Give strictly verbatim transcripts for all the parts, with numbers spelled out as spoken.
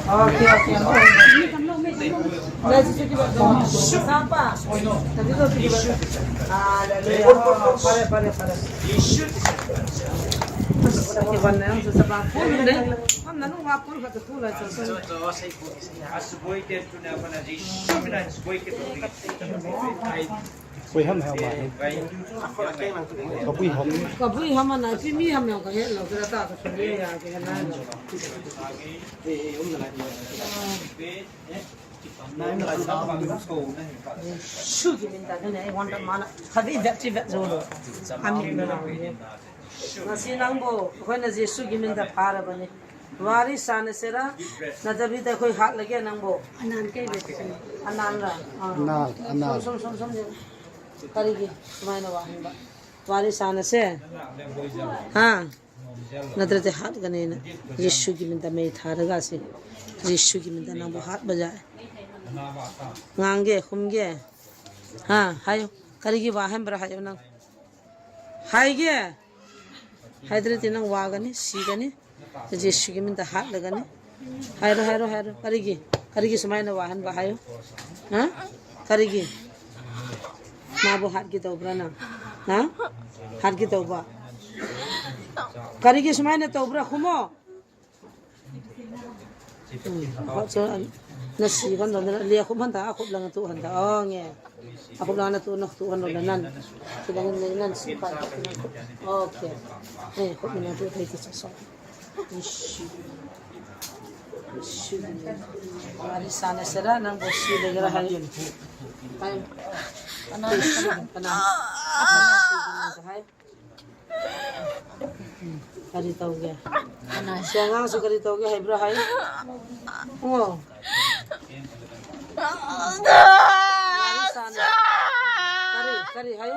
Okay, okay. Hallelujah. Pare, pare, pare. Koi ham ham ma. Ka pui ham. Ka pui ham na, pi mi ham yong ka he lo, ka ta ka so ye ya, ka he na lo. Su ki min ta ne, wonder mana. Ka vi vet, ti vet zo lo. Amin na. Na si nang bo, ko na Jesu ki min ta para ba ne. Wari sana sera, na tabi ta koi hat lage nang bo. Anan kai be. Anan ra. Ah. Anan, anan. Som, som, som, som. Kari ki, sumai na wahan ba. Wari sana se. Ha. Na tara te hat ka ne na. Jesu ki min ta mei thar ga se. Jesu ki min ta nang bo hat ba ja. Ngang ge, khum ge. Ha, hayo. Kari ki wahan bra hayo nang. Hai ge. Hai tara te nang wa ga ne, si ga ne. Jesu ki min ta hat la ga ne. Hai ro, hai ro, hai ro. Kari ki, kari ki sumai na wahan ba hayo. Ha? Kari ki. Ma bo hat ki to bra na. Ha? Hat ki to ba. Kari ki sumai na to bra khumo. Hmm, khup chu na si kan don le khup han ta, a khup lang tu han ta. Oh, nge. A khup lang na tu, na tu han don nan. Ti lang ne nan si pa. Okay. Eh, khup na tu thei ti sa so. Ishi. Ishi. Wari sana sera nang bo si le ga hai. Hai. Ana, ana. Hai. Kari tau ge. Siang ang su kari tau ge, hai bra hai. Oh. Wari sana. Kari, kari hai.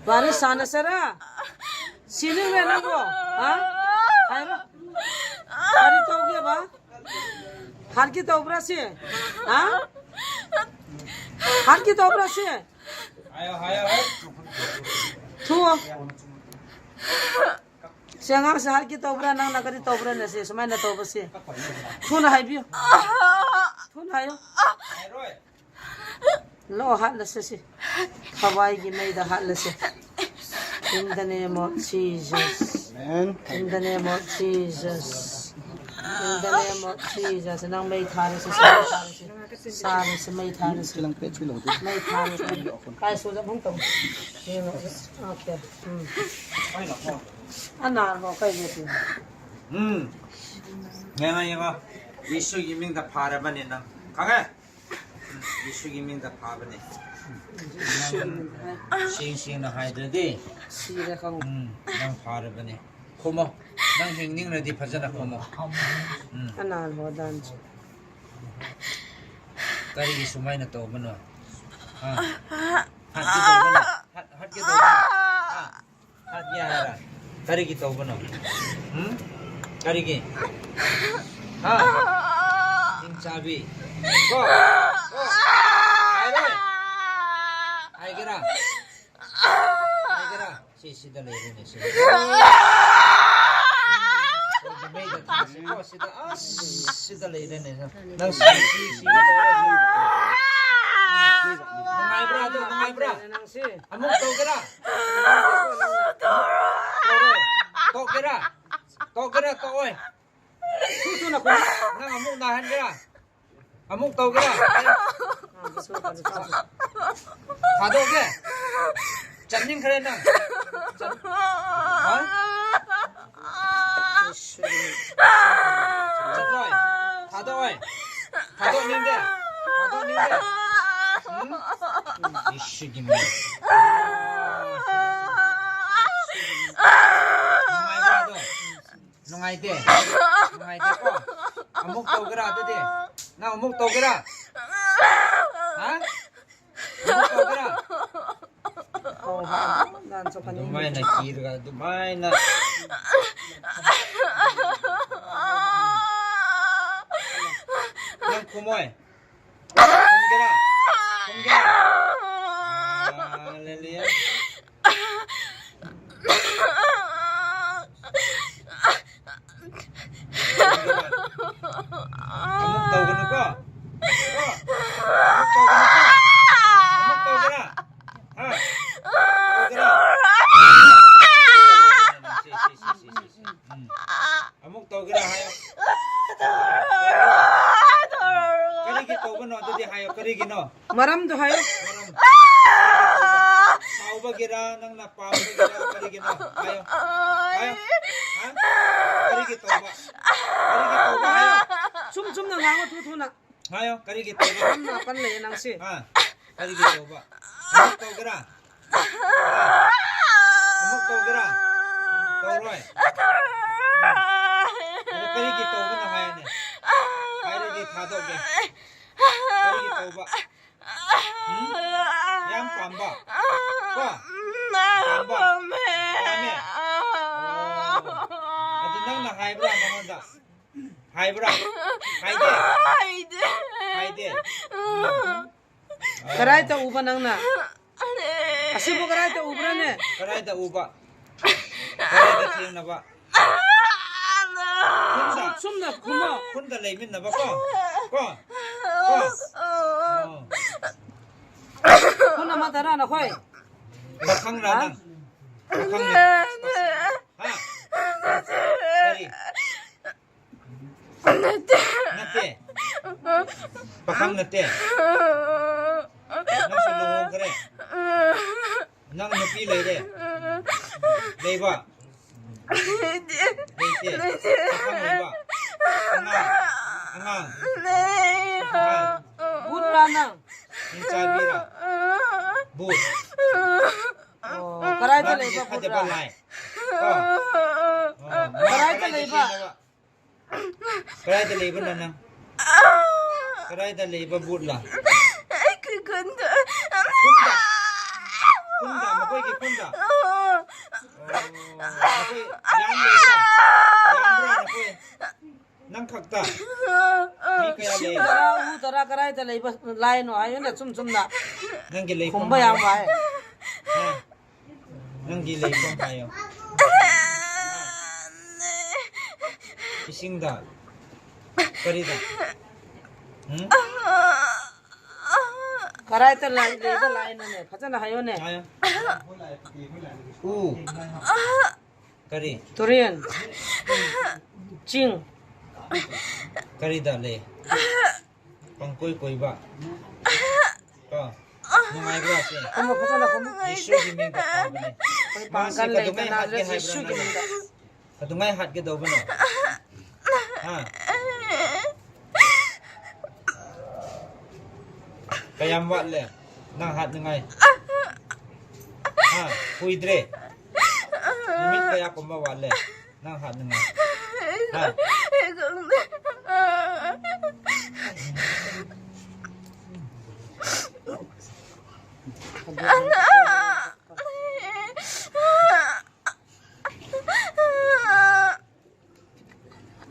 Wari sana sera. Siling le nang bo. Ha? Hai bra. Kari tau ge ba. Har ki tau bra si. Ha? Har ki tau bra si. Thu. Siang ang sa har ki to bra nang na kari to bra na si, sumai na to bra si. Thu na hai biu. Thu na hai. Lo hat la si si. Kawai ki mei da hat la si. In the name of Jesus. Amen. In the name of Jesus. In the name of Jesus. Nang mei thar si, mei thar si. Sa ni si mei thar si. Kilang pe chilo. Mei thar si. Kai su da bung tong. Okay. Hmm. Ana ho kai ni ti. Hmm. Nga nga nga. Jesu ki min ta pha ra ba ni nang. Ka nga. Jesu ki min ta pha ba ni. Sing sing na hai de di. Si le kang. Hmm. Nang pha ra ba ni. Khumo. Nang hing ning na di pha ja na khumo. Hmm. Ana ho dan. Kari ki sumai na to ba no. Ha. Hat ki to ba no. Hat, hat ki to ba no. Ha. Hat ya hara. Kari ki to ba no. Hmm? Kari ki. Ha. Ding chabi. Ko. Ko. Ai re. Ai kira. Ai kira. Si, si da le re ne si. Ko da mai da ta si. Ko si da. Ah, si da le re ne. Nang si, si, si da le re. Nang ai bra, nang ai bra. Nang si. Amuk to kira. To kira. To kira. To oi. Tu tu na ko. Nang amuk na han kira. Amuk to kira. Thado ke. Chan ning kare nang. Chan. Ha? Chan oi. Thado oi. Thado ning ke. Thado ning ke. Hmm? Ishi gimi. Nungai ba do. Nungai de. Nungai de ko. Amuk to kira de. Na amuk to kira. Ha? Amuk to kira. Dumai na kira, dumai na. Nang kumoi. Kum kira. Kum kira. Hallelujah. Karigi toubano, adudi haiyo, karigino? Maram tu haiyo. Maram. Saoba gira, nangna pamba gira, karigino? Haiyo. Haiyo. Ha? Karigi toba. Karigi toba, haiyo. Chum chumna ngango, thu thuna. Haiyo, karigi toba. Maram na pan le nang si. Ha. Karigi toba. Amuk tou gira? Amuk tou gira? Touroi. Karigi toba nahai ne? Karigi thado ke? Karigi toba. Hmm? Yam pamba? Ko? Pamba? Pame? Oh. Adu nang nahaibra nangda? Haibra? Haide? Haide. Haide. Hmm. Karai ta uba nangna? Asibu karai ta ubra ne? Karai ta uba? Karai ta thengnaba? Khunda. Sumna khuma. Khunda leimin naba ko? Ko? Ko? Oh. Khunda matara na khoi? Pakhang ra nang? Pakhang ra. Ha? Kari? Nate. Pakhang nate. Nang sulu hong kare. Nang nupi lei re. Leiba. Leite. Pakhang leiba. Angang. Angang. Angang. But ra nang. Hingchabi ra. But. Oh, karai ta leiba but ra. Lai. Oh. Oh. Karai ta leiba. Karai ta leiba na nang? Karai ta leiba but la? Khunda. Khunda. Khunda, makoi ki khunda. Oh, makoi, yan leiba. Yan bra nakoi. Nang khakta. Mi kaya lei? Sim dara, u dara, karai ta leiba lai no, ayo na chum chum na. Nang ki lei khumba yang mai. Ha. Nang ki lei khum ayo. Ising da. Kari da. Hmm? Karai ta lai, leiba lai no ne. Phachana hayo ne. Ayo. U. Kari. Turian. Ching. Kari da le. Pangkoi koi ba. Ka. Nungai ba si. Khuma, phachana khuma. Jesu ki min ka pa ba ne. Koi pangkan le ka na Jesu ki min ka. Kadungai hat ke dou bana. Ha. Kayam wat le. Nang hat ngai. Ha, kuidre. Nimit kaya kumba wat le. Nang hat ngai. Ha.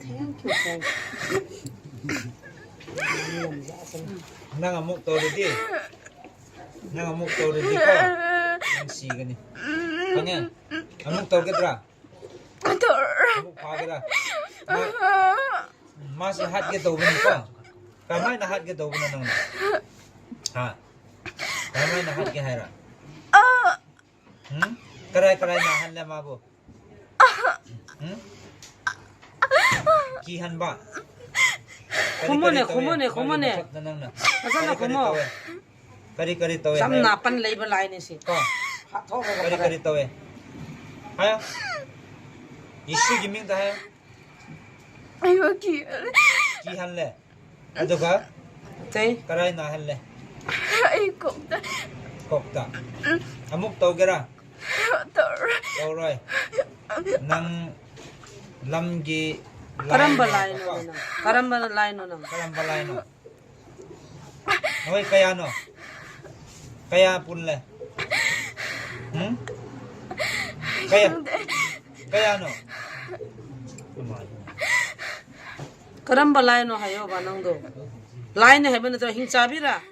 Thank you, thank you. Nang amuk tou ready. Nang amuk tou ready ko. Nang si gani. Kanya. Amuk tou kedra. Amuk pa kedra. Ma, ma si hat ke tou bani ko. Kamai na hat ke tou bana nang. Ha. Kamai na hat ke haira. Hmm? Karai, karai na han le ma bo. Hmm? Ki han ba? Kari, kari tau e. Khumone, khumone, khumone. Nang na. Asana khumo. Kari, kari tau e. Samna pan leiba lai ni si. Ko. Kari, kari tau e. Haya. Jesu ki min ta haya. Ayo, ki. Ki han le. Aduga? Tei. Karai na han le. Ai, kokta. Kokta. Amuk tou gera? Tou. Tou roi. Nang lam gi lai. Karamba lai no nang? Karamba lai no nang? Karamba lai no? Hoi, kaya no? Kaya pun le? Hmm? Kaya? Kaya no? Karamba lai no hayo ba nang do? Lai ne haiba na to hing chabi ra?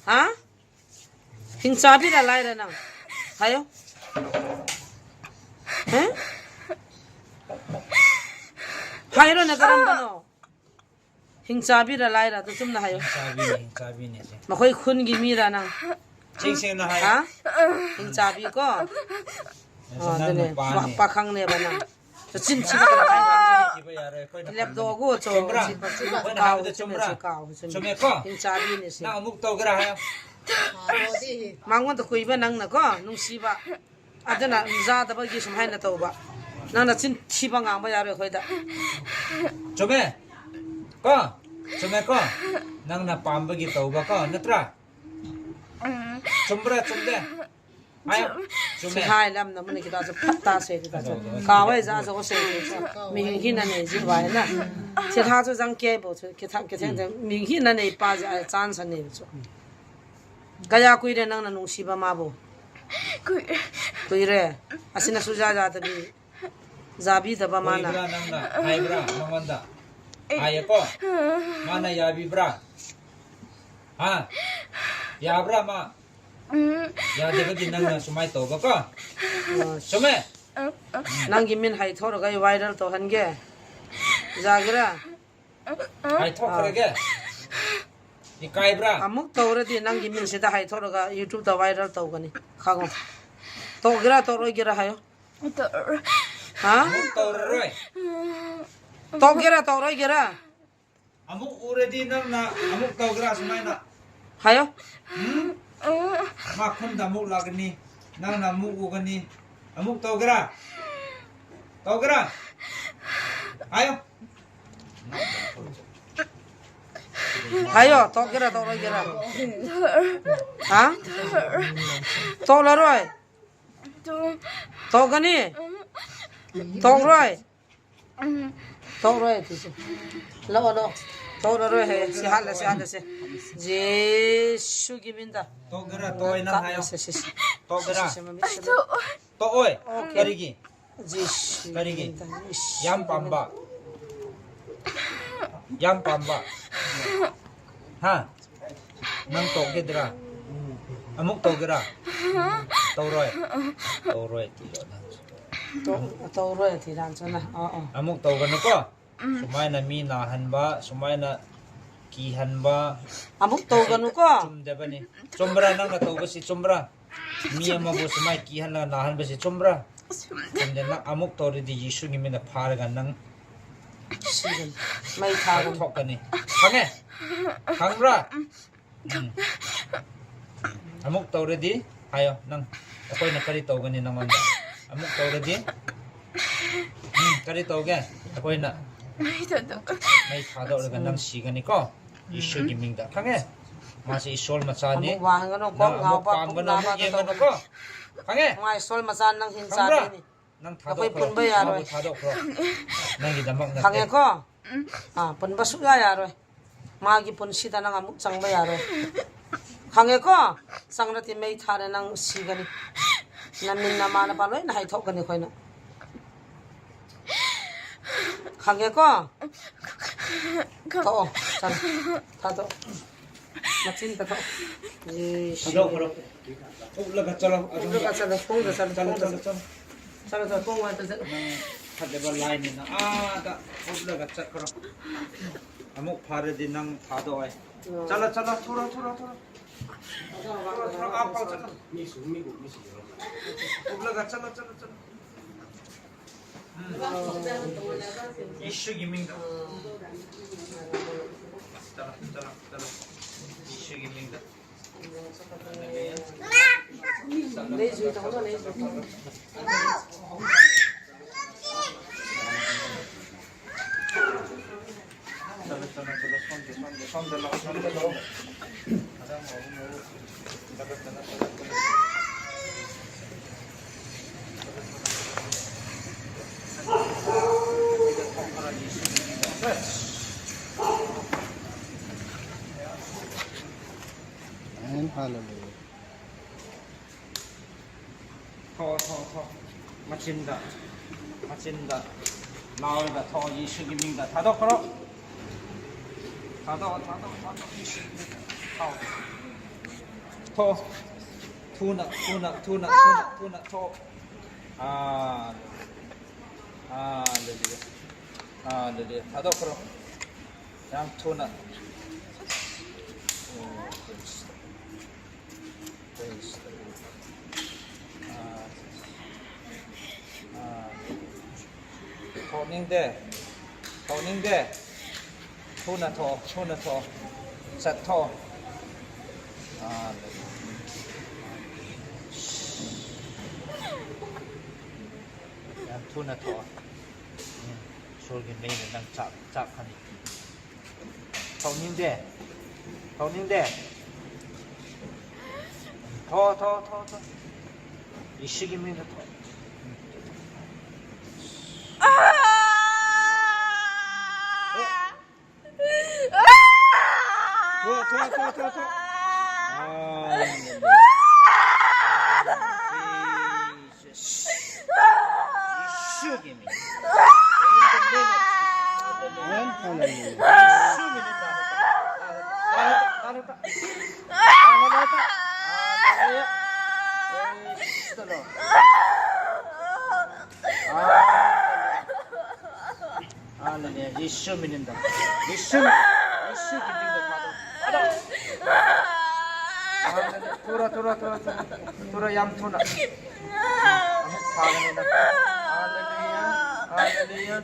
Ha? Hing chabi ra lai ra nang? Hayo? He? Hayo na karamba no? Hing chabi ra lai ra, tu chum na hayo. Hing chabi ne, hing chabi ne, che. Ma khoi khun gi mi ra nang. Ching sing na hayo. Ha? Hing chabi ko. Nang, oh, nang dene. Pa, pa khang ne ba nang. Chin chin ka la kai ba. Lep do go cho. Chumra. Chin pa chin pa. Koi na kau, haiba de chumra. Kau, chumra. Chume ko. Hin cha di ni si. Nang amuk togera hai. Mangun to kuiba nang na ko, nungsiba. Adena jataba gi sum hai na toba. Nang na chin thiba ngangba yaroi khoi da. Chume. Ko. Chume ko. Nang na pamba gi toba ko. Natra. Chumra chumde. Hai. Chume. Hai lam na mun kita chu phatta se kita chu. Kawai ja jo se chu. Mi hin na nei ji wai na. Thi tha chu jang ke bo chu. Ke tha ke theng theng. Mi hin na nei pa ja chance nei chu. Kaya kuire nang na nungsiba ma bo. Kuire. Kuire. Asina suja ja ta bi. Jabi taba mana. Kuibra nang na. Haibra. Mangwanda. Hai ko. Mana yabi bra. Ha. Yabra ma. Ya de ka din nang na sumai toba ko. Chume. Nang gi min hai thor ga viral to han ge. Jagera. Hai thok kare ge. Ikai bra. Amuk tore di nang gi min sida hai thor ga YouTube ta viral to gani. Khango. To gira to roi gira hayo. Ha? Amuk tore roi. To gira to roi gira. Amuk ure di nang na amuk togera sumai na. Hayo. Ma khun da amuk la gani. Nang na amuk u gani. Amuk togera. Togera. Hayo. Hayo, togera, togera. Ha? Togla roi. Togani. Togroi. Togroi ti si. Lo lo. Togroi he. Si hala si hala si. Jesu gi min da. Togera toi na hayo. Si si si. Togera. To oi. Karigi. Jesu. Karigi. Yam pamba. Yam pamba. Ha. Nang togedra. Amuk togera. Togroi. Togroi ti lo na. To togroi ti dan chona. Oh oh. Amuk toganu ko. Sumai na mi na hanba, sumai na ki hanba. Amuk toganu ko. Chumde bani. Chumbra nang na toga si chumbra. Mi ama bo sumai ki han la na han ba si chumbra. Chumde na amuk tore di Jesu gi min da phar ga nang. Mai tha ga. Thok kani. Khange. Khangra. Amuk tore di, hayo, nang. Akoi na kari to gani nang manda. Amuk tore di. Kari to ge. Akoi na. Mai tha do. Mai tha do ga nang si gani ko. Jesu gi min da. Khange. Masi Isol macha ni. Amuk wa gano ko, amuk pam gano, amuk yeng gano ko. Khange. Ngai Isol macha nang hin cha ni. Nang tha do ko. Akoi pun ba ya roi. Tha do ko. Nang gi damak na. Khange ko. Ah, pun ba su ya ya roi. Magi pun sita nang amuk chang ba ya roi. Khange ko, chang ra ti mai tha re nang si gani. Na min na ma na pa loi na hai thok gani khoi na. Khange ko. Tho, chan. Tha tho. Machin ta tho. Ye, si. Tha tho, tha tho. Up laga chalo, up laga chalo, pung da chalo, pung da chalo. Chalo, chalo, pung wa ta chalo. Khat de ba lai ni na. Ah, ta. Up laga chat karo. Amuk phare di nang tha do ai. Chala, chala, thora, thora, thora. Thora, thora, apa, chala. Up laga, chala, chala, chala. Jesu gi min da. Chala, chala, chala. Jesu gi min da. Amen. Hallelujah. Tho, tho, tho. Machin da. Machin da. Lao da tho, Jesu gi min da. Tha do karo. Tha do, tha do, tha do. Tho. Thuna, thuna, thuna, thuna, thuna, tho. Ah. Hallelujah. Hallelujah. Tha do karo. Yang thuna. Oh, praise the Lord. Praise the Lord. Ah, ah. Thoningde. Thoningde. Thuna tho, thuna tho. Sat tho. Ah, thuna tho. Hmm. Sulgin mei nang chak, chak kani. Thoningde. Thoningde. Tho, tho, tho, tho. Ishigiminda tho. Tho, tho, tho, tho, tho. Ah, Jesus. Ishigiminda. In the name of Jesus. Amen. Hallelujah. Hallelujah. Praise the Lord. Hallelujah. Hallelujah. Jisu minin da. Jisu. Jisu minin da. Father. Father. Hallelujah. Tura, tura, tura, tura. Tura yam tuna. Hallelujah. Hallelujah. Hallelujah.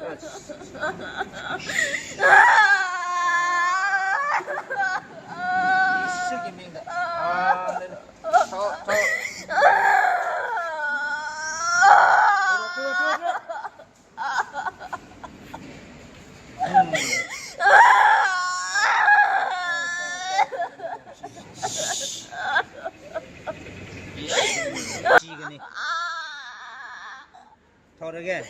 Yes. Jisu minin da. Hallelujah. Tho, tho. Tura, tura, tura, tura. Thorage. In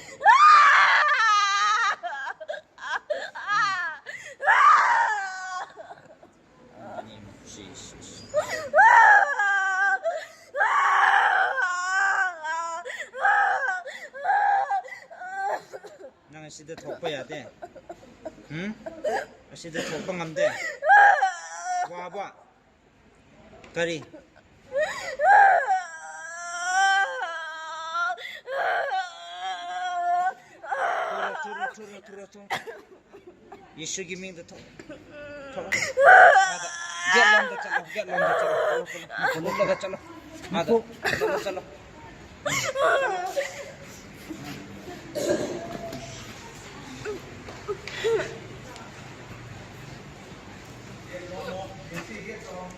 the name of Jesus. Nang asida thokpa yade. Hmm? Asida thokpa ngamde. Wa, wa. Kari. Tura, tura, tura, tura, tura. Jisu minin da tho. Tho. Ada. Get lom da chalo, get lom da chalo. Ada. Ada. Ada.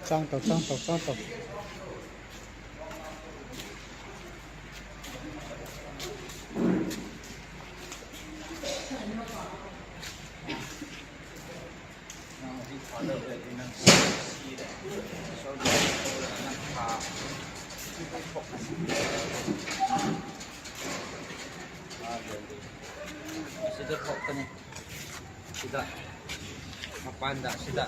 Chang tau, chang tau, chang tau. Sida thok kani. Sida. Mapan da sida.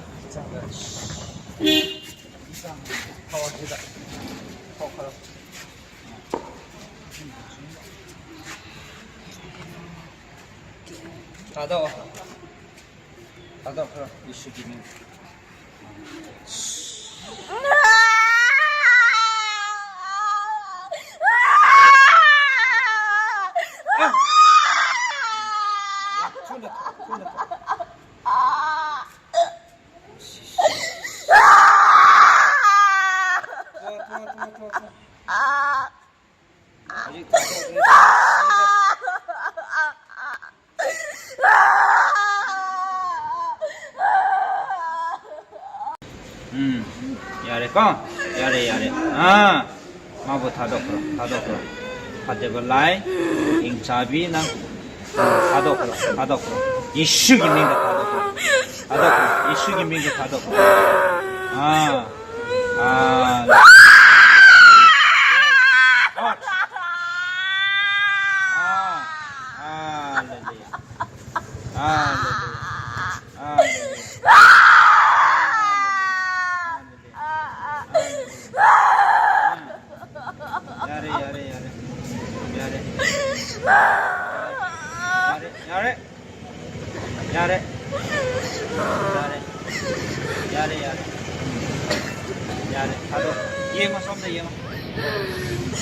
Thok sida. Thok karo. Thado. Thado karo. Jisu minin. Hmm. Yare ko. Yare, yare. Ah. Mabu thado kro, thado kro. Phate balai. Ingchabi nang. Thado kro, thado kro. Jisu minin da thado kro. Thado kro. Jisu minin da thado kro. Ah. Ah. Ah. Ah. Hallelujah. Hallelujah. Hallelujah. Hallelujah. Hallelujah. Yare, yare, yare. Yare. Yare, yare. Yare. Yare. Yare, yare. Yare. Hello. Yemo, somda yemo.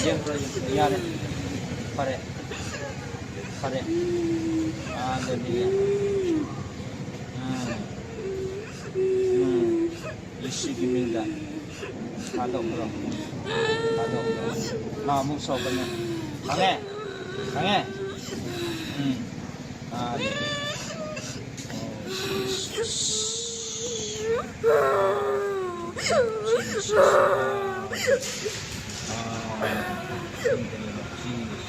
Yemo, yemo. Yare. Pare. Pare. Hallelujah. Hmm. Hmm. Jisu minin da. Thado kro. Thado kro. Mamu so kani. Khange. Khange. Hmm. Ah, oh, Jesus. Jesus. Ah, in the name of Jesus.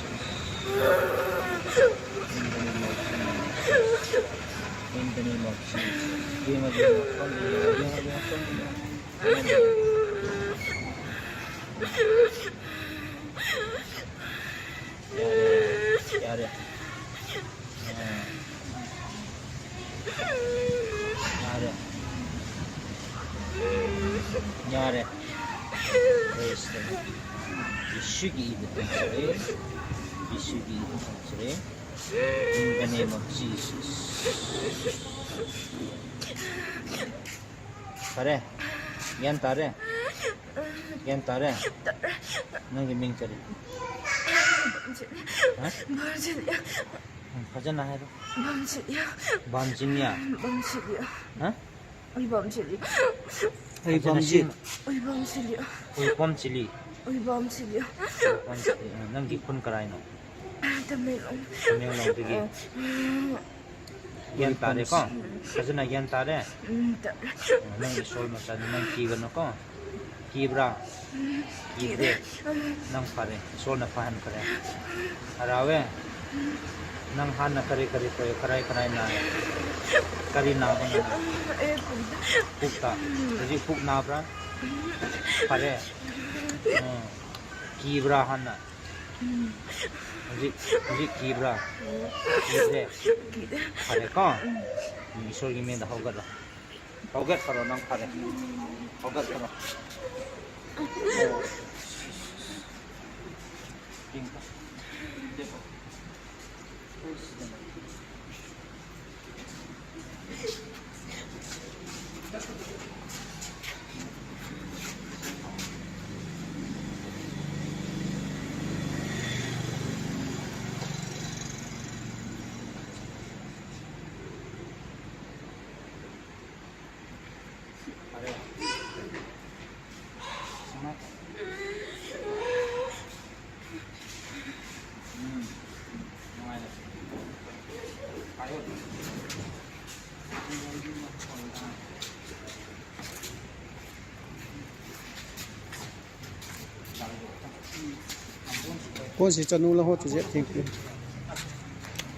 In the name of Jesus. In the name of Jesus. Yare, yare. Yare. Yare. Praise the Lord. Yeshugi ibu tonsure. Yeshugi ibu tonsure. In the name of Jesus. Tare. Yan tare. Yan tare. Nang ming tare. Ha? Bamchili. Bamchili. Bamchili. Ha? Oi, Bamchili. Oi, Bamchili. Oi, Bamchili. Oi, Bamchili. Oi, Bamchili. Bamchili. Nang khun karai no? Tamenglong. Tamenglong dagi. Yan tare ko. Kajana yan tare. Nang isol masa nang kigano ko. Kibra. Kibra. Nang phare. Isol na phahan phare. Arawe. Nang hanna kari kari ko karai karai na. Kari na ko na. Puk ta. Jadi puk na bra. Phare. Kibra hanna. Hojik, hojik kibra. Kibra. Phare ko. Isor ki meng da haugat la. Haugat pharo nang phare. Haugat pharo. Kon si chanu la ho chu jep thing pi.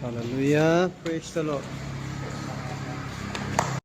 Hallelujah. Praise the Lord.